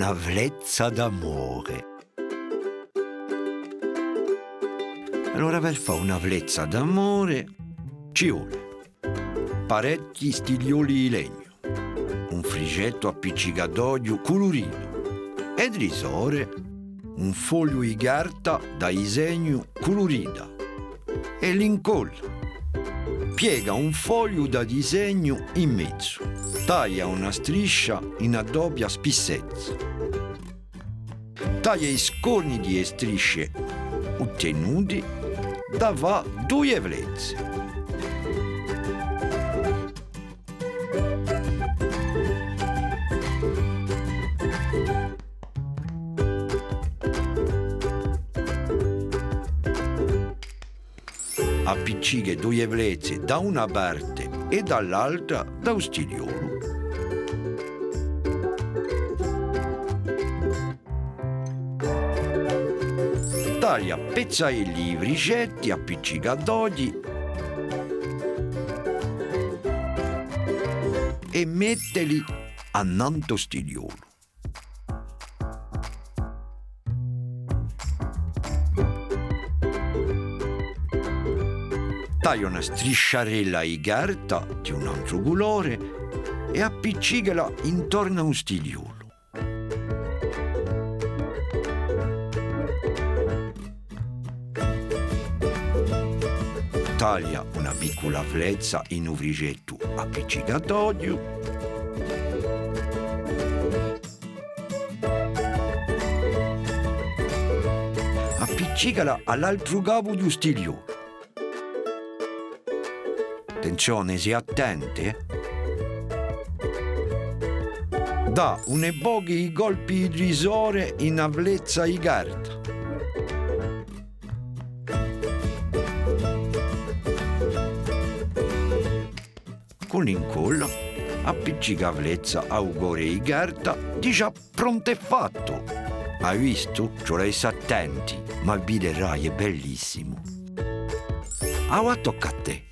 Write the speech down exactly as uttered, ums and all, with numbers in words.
una flezza d'amore. Allora, per fà una flezza d'amore ci vole parechji stiglioli di legnu, un frisgettu appiccicatoghju culuritu è, di risore, un fogliu di carta da disegnu culurita è l'incolla. Piega un fogliu da disegnu in mezu. Taglia una striscia in a doppia spissezza. Taglia i scorni di e strisce uttenuti da fà duie flezze. Appiccica duie flezze da una parte è da l'altra da u stigliolu. Taglia pezzaelli di frisgetti appiccicatoghji è metteli annantu à u stigliolu. Taglia una strisciarella di carta di un antru culore è appiccicala intornu à u stigliolu. Taglia una piccula flezza in u frisgettu appiccicatoghju. Appiccicala à l'altru capu di u stigliolu. Attenzione, sì attenti, eh. Dà uni pochi di colpi di trisore in a flezza di carta. Cù l'incolla, appiccica a flezza à u core di carta, digià prontu è fattu. Ai vistu? Ci vole à esse attenti, ma viderai, hè bellissimu. Avà tocca à tè.